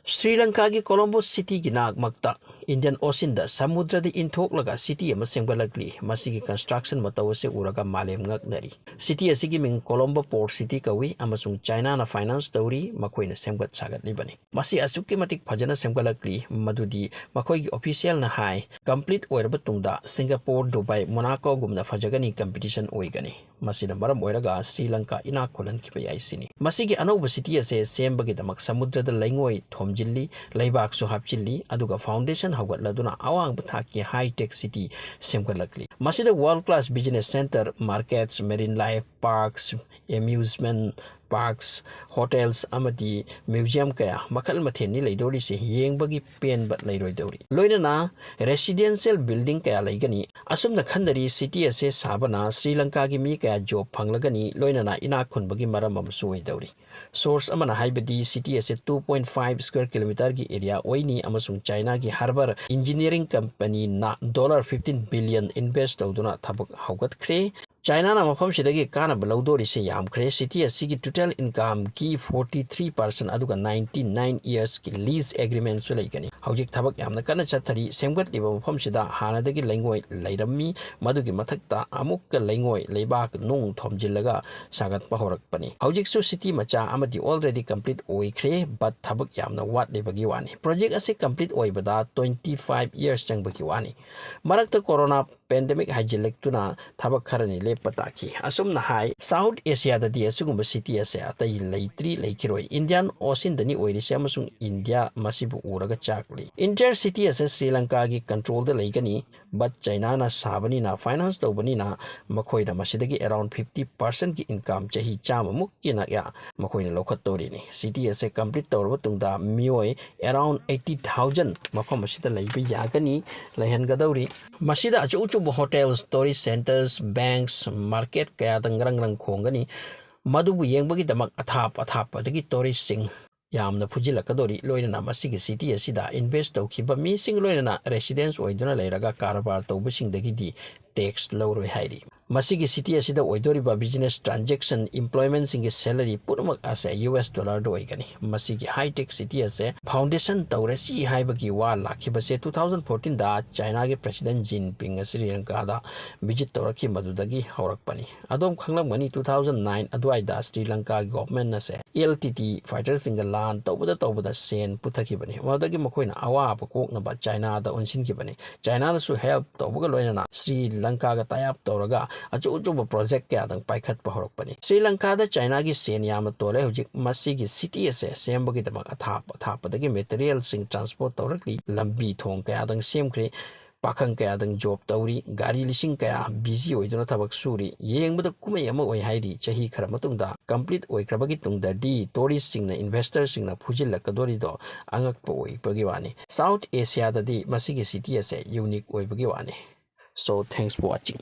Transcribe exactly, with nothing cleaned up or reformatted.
Shri ꯂꯪꯀꯥꯒꯤ Colombo ꯁꯤꯇꯤꯒꯤ ꯅꯥꯛꯃꯛꯇ Indian ꯑꯣꯁꯤꯟꯗ ꯁꯃꯨꯗ꯭ꯔꯗ ꯏꯟꯊꯣꯛꯂꯒ city ꯑꯃ ꯁꯦꯝꯒꯠꯂꯛꯂꯤ꯫ ꯃꯁꯤꯒꯤ ꯀꯟꯁꯇ꯭ꯔꯛꯁꯟ ꯃꯇꯧ ꯑꯁꯤ ꯎꯔꯒ ꯃꯥꯂꯦꯝ ꯉꯛꯅꯔꯤ꯫ ꯁꯤꯇꯤ ꯑꯁꯤꯒꯤ ꯃꯤꯡ ꯀꯣꯂꯣꯝꯕꯣ ꯄꯣꯔꯠ ꯁꯤꯇꯤ ꯀꯧꯏ ꯑꯃꯁꯨꯡ ꯆꯥꯏꯅꯥꯅ ꯐꯥꯏꯅꯥꯟꯁ ꯇꯧꯔꯤ꯫ ꯃꯈꯣꯏꯅ ꯁꯦꯝꯒꯠ ꯁꯥꯒꯠꯂꯤꯕꯅꯤ꯫ ꯃꯁꯤ ꯑꯁꯨꯛꯀꯤ ꯃꯇꯤꯛ ꯐꯖꯅ ꯁꯦꯝꯒꯠꯂꯛꯂꯤ ꯃꯗꯨꯗꯤ ꯃꯈꯣꯏꯒꯤ ꯑꯣꯐꯤꯁꯤꯌꯦꯜꯅ ꯍꯥꯏ, ꯀꯝꯄ꯭ꯂꯤꯠ ꯑꯣꯏꯔꯕ ꯇꯨꯡꯗ ꯁꯤꯡꯒꯥꯄꯣꯔ, ꯗꯨꯕꯥꯏ, ꯃꯣꯅꯥꯀꯣꯒꯨꯝꯅ ꯐꯖꯒꯅꯤ, ꯀꯝꯄꯤꯇꯤꯁꯟ ꯑꯣꯏꯒꯅꯤ꯫ ꯃꯁꯤꯅ ꯃꯔꯝ ꯑꯣꯏꯔꯒ ꯁ꯭ꯔꯤ ꯂꯪꯀꯥ ꯏꯅꯥꯛ ꯈꯨꯜꯍꯟꯈꯤꯕ ꯌꯥꯏ ꯁꯤꯅꯤ꯫ ꯃꯁꯤꯒꯤ ꯑꯅꯧꯕ ꯁꯤꯇꯤ ꯑꯁꯦ ꯁꯦꯝꯕꯒꯤꯗꯃꯛ ꯁꯃꯨꯗ꯭ꯔꯗ ꯂꯩꯉꯣꯏ ꯊꯣꯝꯖꯤꯜꯂꯤ, ꯂꯩꯕꯥꯛꯁꯨ ꯍꯥꯞꯆꯤꯜꯂꯤ, ꯑꯗꯨꯒ ꯐꯥꯎꯟꯗꯦꯁꯟ ꯍꯧꯒꯠꯂꯗꯨꯅ ꯑꯋꯥꯡꯕ ꯊꯥꯛꯀꯤ ꯍꯥꯏ-ꯇꯦꯛ ꯁꯤꯇꯤ ꯁꯦꯝꯒꯠꯂꯛꯂꯤ꯫ ꯃꯁꯤꯗ world class business centre, markets, marine life, parks, amusement parks, hotels ꯑꯃꯗꯤ ꯃ꯭ꯌꯨꯖꯤꯌꯝ ꯀꯌꯥ ꯃꯈꯜ ꯃꯊꯦꯜꯅꯤ ꯂꯩꯗꯧꯔꯤꯁꯦ꯫ ꯌꯦꯡꯕꯒꯤ ꯄꯦꯟꯕ ꯂꯩꯔꯣꯏꯗꯧꯔꯤ꯫ ꯂꯣꯏꯅꯅ ꯔꯦꯁꯤꯗꯦꯟꯁꯤꯌꯦꯜ ꯕꯤꯜꯗꯤꯡ ꯀꯌꯥ ꯂꯩꯒꯅꯤ꯫ ꯑꯁꯨꯝꯅ ꯈꯟꯅꯔꯤ, ꯁꯤꯇꯤ ꯑꯁꯦ ꯁꯥꯕꯅ ꯁ꯭ꯔꯤ ꯂꯪꯀꯥꯒꯤ ꯃꯤ ꯀꯌꯥ ꯖꯣꯕ ꯐꯪꯂꯒꯅꯤ, ꯂꯣꯏꯅꯅ ꯏꯅꯥꯛ ꯈꯨꯟꯕꯒꯤ ꯃꯔꯝ ꯑꯃꯁꯨ ꯑꯣꯏꯗꯧꯔꯤ꯫ ꯁꯣꯔꯁ ꯑꯃꯅ ꯍꯥꯏꯕꯗꯤ ꯁꯤꯇꯤ ꯑꯁꯦ two point five square kilometerꯒꯤ ꯑꯦꯔꯤꯌꯥ ꯑꯣꯏꯅꯤ ꯑꯃꯁꯨꯡ ꯆꯥꯏꯅꯥꯒꯤ ꯍꯥꯔꯕꯔ ꯏꯟꯖꯤꯅꯤꯌꯥꯔꯤꯡ ꯀꯝꯄꯅꯤꯅ ꯗꯣꯂꯔ fifteen billion ꯏꯟꯚꯦꯁ ꯇꯧꯗꯨꯅ ꯊꯕꯛ ꯍꯧꯒꯠꯈ꯭ꯔꯦ꯫ ꯆꯥꯏꯅꯥꯅ ꯃꯐꯝꯁꯤꯗꯒꯤ ꯀꯥꯟꯅꯕ ꯂꯧꯗꯣꯔꯤꯁꯦ ꯌꯥꯝꯈ꯭ꯔꯦ꯫ ꯁꯤꯇꯤ ꯑꯁꯤꯒꯤ ꯇꯣꯇꯦꯜ ꯏꯟꯀꯝꯒꯤ forty three percent ꯑꯗꯨꯒ ninety nine yearsꯀꯤ ꯂꯤꯖ ꯑꯦꯒ꯭ꯔꯤꯃꯦꯟꯁꯨ ꯂꯩꯒꯅꯤ꯫ ꯍꯧꯖꯤꯛ ꯊꯕꯛ ꯌꯥꯝꯅ ꯀꯟꯅ ꯆꯠꯊꯔꯤ꯫ ꯁꯦꯝꯒꯠꯂꯤꯕ ꯃꯐꯝꯁꯤꯗ ꯍꯥꯟꯅꯗꯒꯤ ꯂꯩꯉꯣꯏ ꯂꯩꯔꯝꯃꯤ꯫ ꯃꯗꯨꯒꯤ ꯃꯊꯛꯇ ꯑꯃꯨꯛꯀ ꯂꯩꯉꯣꯏ, ꯂꯩꯕꯥꯛ, ꯅꯨꯡ ꯊꯣꯝꯖꯤꯜꯂꯒ ꯁꯥꯒꯠꯄ ꯍꯧꯔꯛꯄꯅꯤ꯫ ꯍꯧꯖꯤꯛꯁꯨ ꯁꯤꯇꯤ ꯃꯆꯥ ꯑꯃꯗꯤ already complete ꯑꯣꯏꯈ꯭ꯔꯦ, but ꯊꯕꯛ ꯌꯥꯝꯅ ꯋꯥꯠꯂꯤꯕꯒꯤ ꯋꯥꯅꯤ꯫ ꯄ꯭ꯔꯣꯖꯦꯛ ꯑꯁꯤ ꯀꯝꯄ꯭ꯂꯤꯠ ꯑꯣꯏꯕꯗ twenty five years ꯆꯪꯕꯒꯤ ꯋꯥꯅꯤ꯫ ꯃꯔꯛꯇ ꯀꯣꯔꯣꯅꯥ ꯄꯦꯟꯗꯦꯃꯤꯛ ꯍꯥꯏꯖꯤꯜꯂꯛꯇꯨꯅ ꯊꯕꯛ ꯈꯔꯅꯤ ꯂꯦꯞꯄ ꯇꯥꯈꯤ꯫ ꯑꯁꯨꯝꯅ ꯍꯥꯏ, ꯁꯥꯎꯠ ꯑꯦꯁꯤꯌꯥꯗꯗꯤ ꯑꯁꯤꯒꯨꯝꯕ ꯁꯤꯇꯤ ꯑꯁꯦ ꯑꯇꯩ ꯂꯩꯇ꯭ꯔꯤ, ꯂꯩꯈꯤꯔꯣꯏ꯫ ꯏꯟꯗꯤꯌꯥꯟ ꯑꯣꯁꯤꯟꯗꯅꯤ ꯑꯣꯏꯔꯤꯁꯦ ꯑꯃꯁꯨꯡ ꯏꯟꯗꯤꯌꯥ ꯃꯁꯤꯕꯨ ꯎꯔꯒ ꯆꯥꯛꯂꯤ꯫ ꯏꯟꯇꯤꯌꯔ ꯁꯤꯇꯤ ꯑꯁꯦ ꯁ꯭ꯔꯤ ꯂꯪꯀꯥꯒꯤ ꯀꯟꯇ꯭ꯔꯣꯜꯗ ꯂꯩꯒꯅꯤ, but ꯆꯥꯏꯅꯥꯅ ꯁꯥꯕꯅꯤꯅ, ꯐꯥꯏꯅꯥꯟꯁ ꯇꯧꯕꯅꯤꯅ ꯃꯈꯣꯏꯅ ꯃꯁꯤꯗꯒꯤ around fifty percentꯀꯤ ꯏꯟꯀꯝ ꯆꯍꯤ ꯆꯥꯝꯃꯃꯨꯛꯀꯤ ꯅꯛꯌꯥ ꯃꯈꯣꯏꯅ ꯂꯧꯈꯠꯇꯧꯔꯤꯅꯤ꯫ ꯁꯤꯇꯤ ꯑꯁꯦ ꯀꯝꯄ꯭ꯂꯤꯠ ꯇꯧꯔꯕ ꯇꯨꯡꯗ ꯃꯤꯑꯣꯏ around eighty thousand ꯃꯐꯝ ꯑꯁꯤꯗ ꯂꯩꯕ ꯌꯥꯒꯅꯤ, ꯂꯩꯍꯟꯒꯗꯧꯔꯤ꯫ ꯃꯁꯤꯗ ꯑꯆꯧ ꯑꯆꯧꯕ ꯍꯣꯇꯦꯜꯁ, ꯇꯨꯔꯤꯁ ꯁꯦꯟꯇꯔꯁ, ꯕꯦꯡꯛꯁ, ꯃꯥꯔꯀꯦꯠ ꯀꯌꯥꯗ ꯉꯔꯪ ꯉꯔꯪ ꯈꯣꯡꯒꯅꯤ꯫ ꯃꯗꯨꯕꯨ ꯌꯦꯡꯕꯒꯤꯗꯃꯛ ꯑꯊꯥꯞ ꯑꯊꯥꯞꯄꯗꯒꯤ ꯇꯨꯔꯤꯁꯁꯤꯡ ꯌꯥꯝꯅ ꯐꯨꯖꯤꯜꯂꯛꯀꯗꯧꯔꯤ꯫ ꯂꯣꯏꯅꯅ ꯃꯁꯤꯒꯤ ꯁꯤꯇꯤ ꯑꯁꯤꯗ ꯏꯟꯚꯦꯁ ꯇꯧꯈꯤꯕ ꯃꯤꯁꯤꯡ, ꯂꯣꯏꯅꯅ ꯔꯦꯁꯤꯗꯦꯟꯁ ꯑꯣꯏꯗꯨꯅ ꯂꯩꯔꯒ ꯀꯔꯕꯥꯔ ꯇꯧꯕꯁꯤꯡꯗꯒꯤꯗꯤ ꯇꯦꯛꯁ ꯂꯧꯔꯣꯏ ꯍꯥꯏꯔꯤ꯫ ꯃꯁꯤꯒꯤ city ꯑꯁꯤꯗ ꯑꯣꯏꯗꯣꯔꯤꯕ business transaction, employmentꯁꯤꯡꯒꯤ salary ꯄꯨꯝꯅꯃꯛ ꯑꯁꯦ U S dollarꯗ ꯑꯣꯏꯒꯅꯤ꯫ ꯃꯁꯤꯒꯤ high-tech city ꯑꯁꯦ foundation ꯇꯧꯔꯁꯤ ꯍꯥꯏꯕꯒꯤ ꯋꯥ ꯂꯥꯛꯈꯤꯕꯁꯦ two thousand fourteenꯗ Chinaꯒꯤ President Xi Jinping Shri ꯂꯪꯀꯥꯗ visit ꯇꯧꯔꯛꯈꯤ, ꯃꯗꯨꯗꯒꯤ ꯍꯧꯔꯛꯄꯅꯤ꯫ ꯑꯗꯣꯝ ꯈꯪꯂꯝꯒꯅꯤ, two thousand nine ꯑꯗꯨꯋꯥꯏꯗ ꯁ꯭ꯔꯤ ꯂꯪꯀꯥꯒꯤ government ꯑꯁꯦ L T T fighterꯁꯤꯡꯒ ꯂꯥꯟ ꯇꯧꯕꯗ ꯇꯧꯕꯗ ꯁꯦꯟ ꯄꯨꯊꯈꯤꯕꯅꯤ꯫ ꯃꯗꯨꯗꯒꯤ ꯃꯈꯣꯏꯅ ꯑꯋꯥꯕ ꯀꯣꯛꯅꯕ Chinaꯗ ꯑꯣꯟꯁꯤꯟꯈꯤꯕꯅꯤ꯫ Chinaꯅꯁꯨ help ꯇꯧꯕꯒ ꯂꯣꯏꯅꯅ ꯁ꯭ꯔꯤ ꯂꯪꯀꯥꯒ tie up ꯇꯧꯔꯒ ꯑꯆꯧ ꯑꯆꯧꯕ project ꯀꯌꯥꯗꯪ ꯄꯥꯏꯈꯠꯄ ꯍꯧꯔꯛꯄꯅꯤ꯫ ꯁ꯭ꯔꯤ ꯂꯪꯀꯥꯗ Chinaꯒꯤ ꯁꯦꯟ ꯌꯥꯝꯅ ꯇꯣꯜꯂꯦ꯫ ꯍꯧꯖꯤꯛ ꯃꯁꯤꯒꯤ city ꯑꯁꯦ ꯁꯦꯝꯕꯒꯤꯗꯃꯛ ꯑꯊꯥꯞ ꯑꯊꯥꯞꯄꯗꯒꯤ materialꯁꯤꯡ transport ꯇꯧꯔꯛꯂꯤ꯫ ꯂꯝꯕꯤ ꯊꯣꯡ ꯀꯌꯥꯗꯪ ꯁꯦꯝꯈ꯭ꯔꯦ꯫ ꯄꯥꯈꯪ ꯀꯌꯥꯗꯪ job ꯇꯧꯔꯤ꯫ ꯒꯥꯔꯤ ꯂꯤꯁꯤꯡ ꯀꯌꯥ busy ꯑꯣꯏꯗꯨꯅ ꯊꯕꯛ ꯁꯨꯔꯤ꯫ ꯌꯦꯡꯕꯗ ꯀꯨꯝꯍꯩ ꯑꯃ ꯑꯣꯏ ꯍꯥꯏꯔꯤ꯫ ꯆꯍꯤ ꯈꯔ ꯃꯇꯨꯡꯗ complete ꯑꯣꯏꯈ꯭ꯔꯕꯒꯤ ꯇꯨꯡꯗꯗꯤ touristꯁꯤꯡꯅ, investorꯁꯤꯡꯅ ꯐꯨꯖꯤꯜꯂꯛꯀꯗꯣꯔꯤꯗꯣ ꯑꯉꯛꯄ ꯑꯣꯏꯕꯒꯤ ꯋꯥꯅꯤ꯫ South Asiaꯗꯗꯤ ꯃꯁꯤꯒꯤ city ꯑꯁꯦ unique ꯑꯣꯏꯕꯒꯤ ꯋꯥꯅꯤ꯫ So, thanks for watching.